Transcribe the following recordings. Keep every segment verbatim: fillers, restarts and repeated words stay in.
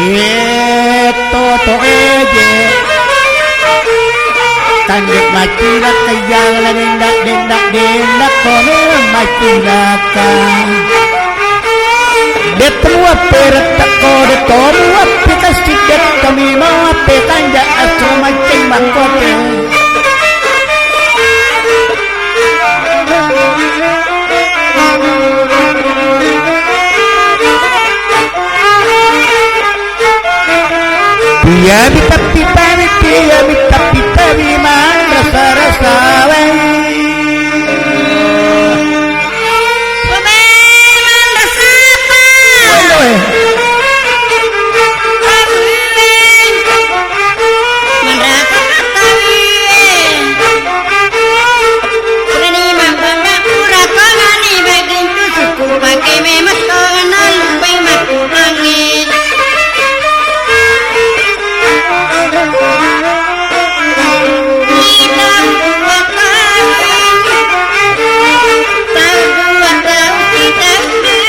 Eh, toto eje. Kande macilaka, iyala dendak, dendak, dendak, ko memang macilaka. Detemu ape retak ko, detemu ape kasih, detemu mau ape kanja, astro mancing mangkote. Iya, mita pitawi, iya, mita pitawi, manrasa-rasa wai. Manrasa apa? Ayo, eh. Manrasa apa, eh? Purani mabbambang pura tonani, bagintu suku pake memetto, nalupai makkutangngi. Tau dua tau, tau dua tau, tau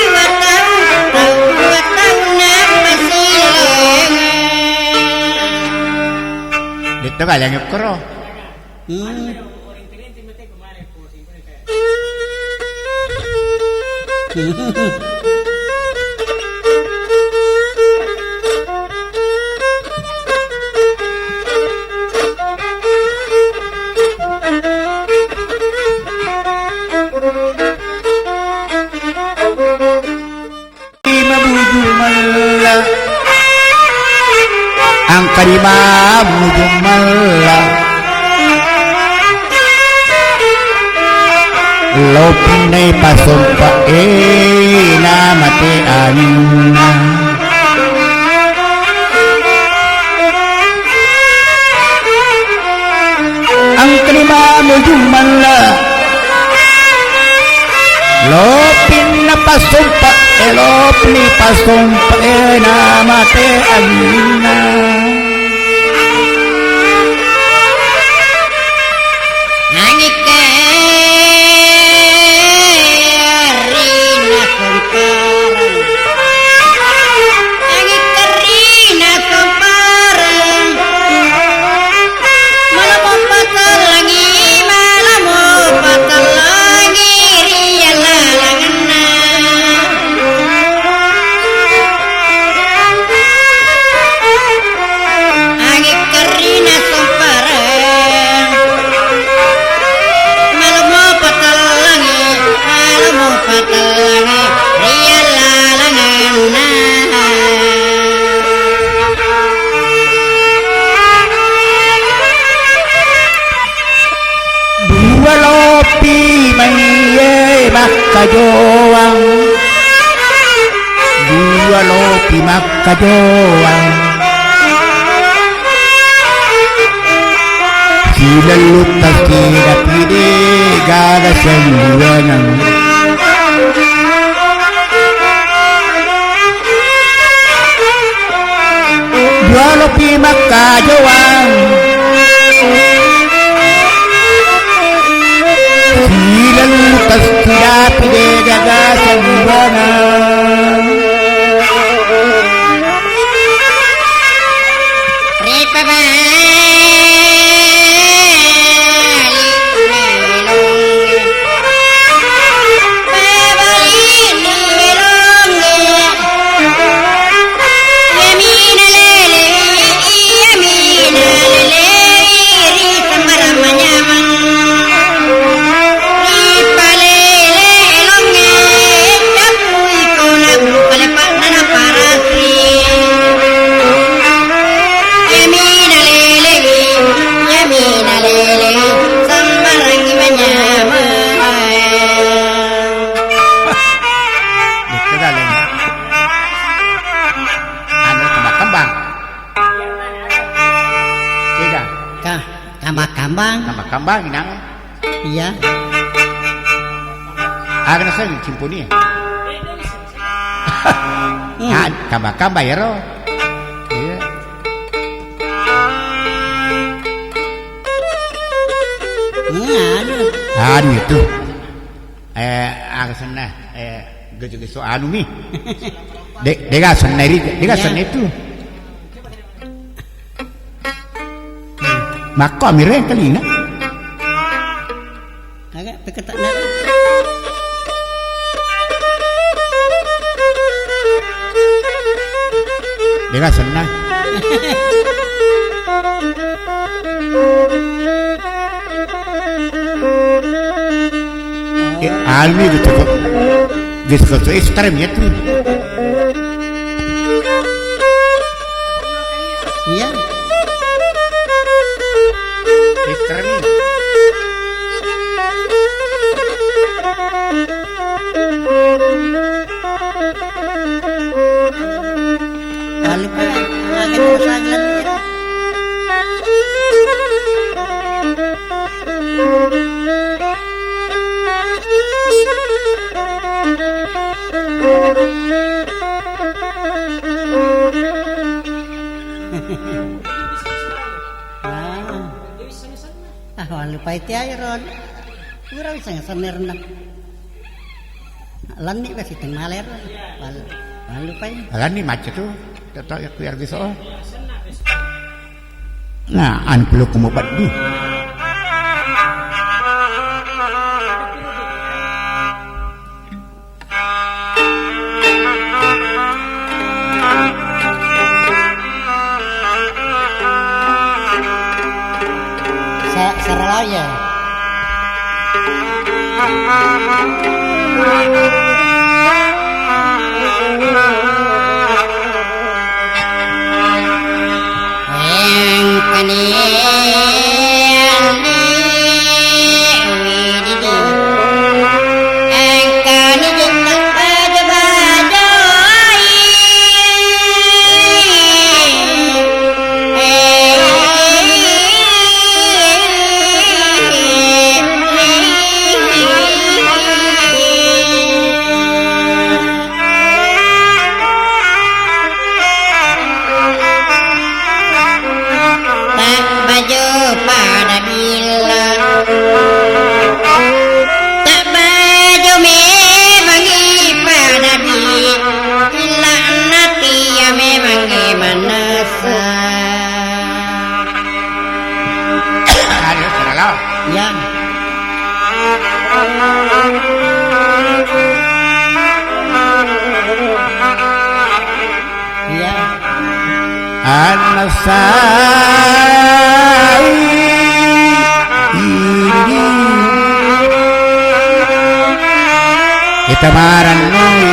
dua tau, tau dua tau, napasilenga. Detta kalian koro. Hmm. Mabuju malla, angkari mabuju malla. Lo pinnai pasompa e namate aninna. Angkani mamuju malla. Lopinna pasompa e, lopinni pasompa e, namate aninna. Angikka rina somparang. Angikka rina somparang. Malamo patellangi, malamo patellangi ri allalangenna. Angikka rina somparang. Malamo patellangi, malamo patellangi ri allalangenna. Dua lopi maiye makkajoang. Dua lopi makkajoang. Silellu takkeda pide gaga sembuanang. Dua lopi makkajoang. Silellu takkeda pide gaga sembuanang. Ripabali melongnge. Pabali melongnge. Iyamina lele, iyamina lele, ri sambarang manyameng. Ripalele elongnge, cappui kona bulu palepa nana parasi. Iyamina lelewi, iyamina lelewi, sambarangngi manyameng. Betul kali. Anu, kembang-kembang. Cega. Ka-, kambang-kambang. Kambang-kambang, inang. Iya. Aga naseng cimpuni. Hmm. Ah, kambang-kambang ya, ro. Iya. Hmm, anu. Anu itu. Eh, aga senna, eh, gesu-gesu anu mi. De-, dega senna ri, dega senna itu. Makko amire kalina. Aga peketa na. Dega senna. Eh, almi gitu kok. Gitu kok ekstrem ya tuh. Iya. Ekstrem. Lalu kan, akan terus lagi, lalu. Ah. Ah, wallupai tiai ro. Pura bisa ngesenir nang. Lanni ba siteng maler. Wal-, wallupai. Lanni macet tu. Tetap ya, biar bisa. Nah, anu peluk mau baddu. Sa-, saralaya. Engkani andi wididi. Engkani jennang baja-bajai. Tabbajo pada billa, tabbajo memangngi pada billa, natia memangngi manessa. Aduh, salah. Ya. Iya. Anasai ini. Kita marannoi.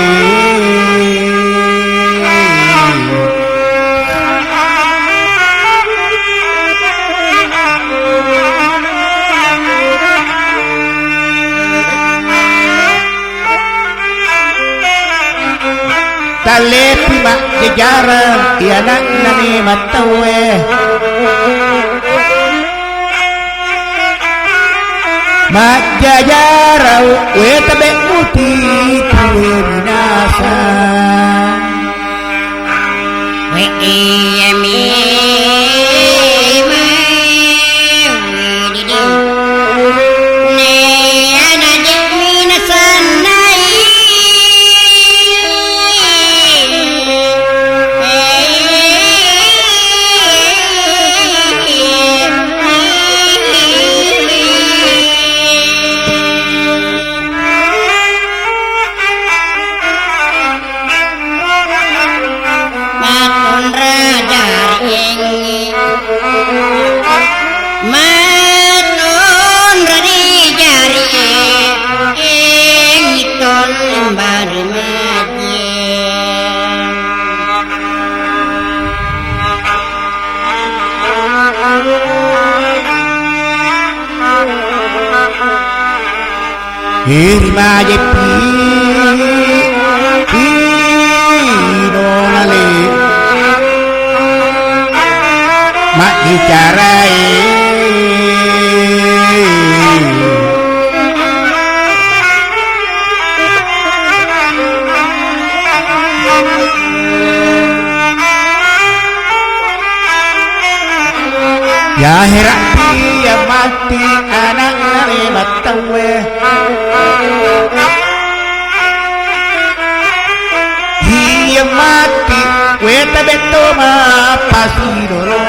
Tallepi majjajarang, iyana'na ni mattauwe. Majjajarang, we tabe muti tuwe minasa. We iya mi Mattonra jari engngi, mattonra di jari engngi, tollimbari majje. Iri majepi, iri nonale, mabbicarae. Yahera iya matti ana'na mattauwe. Iya matti weta betto mappasidoro.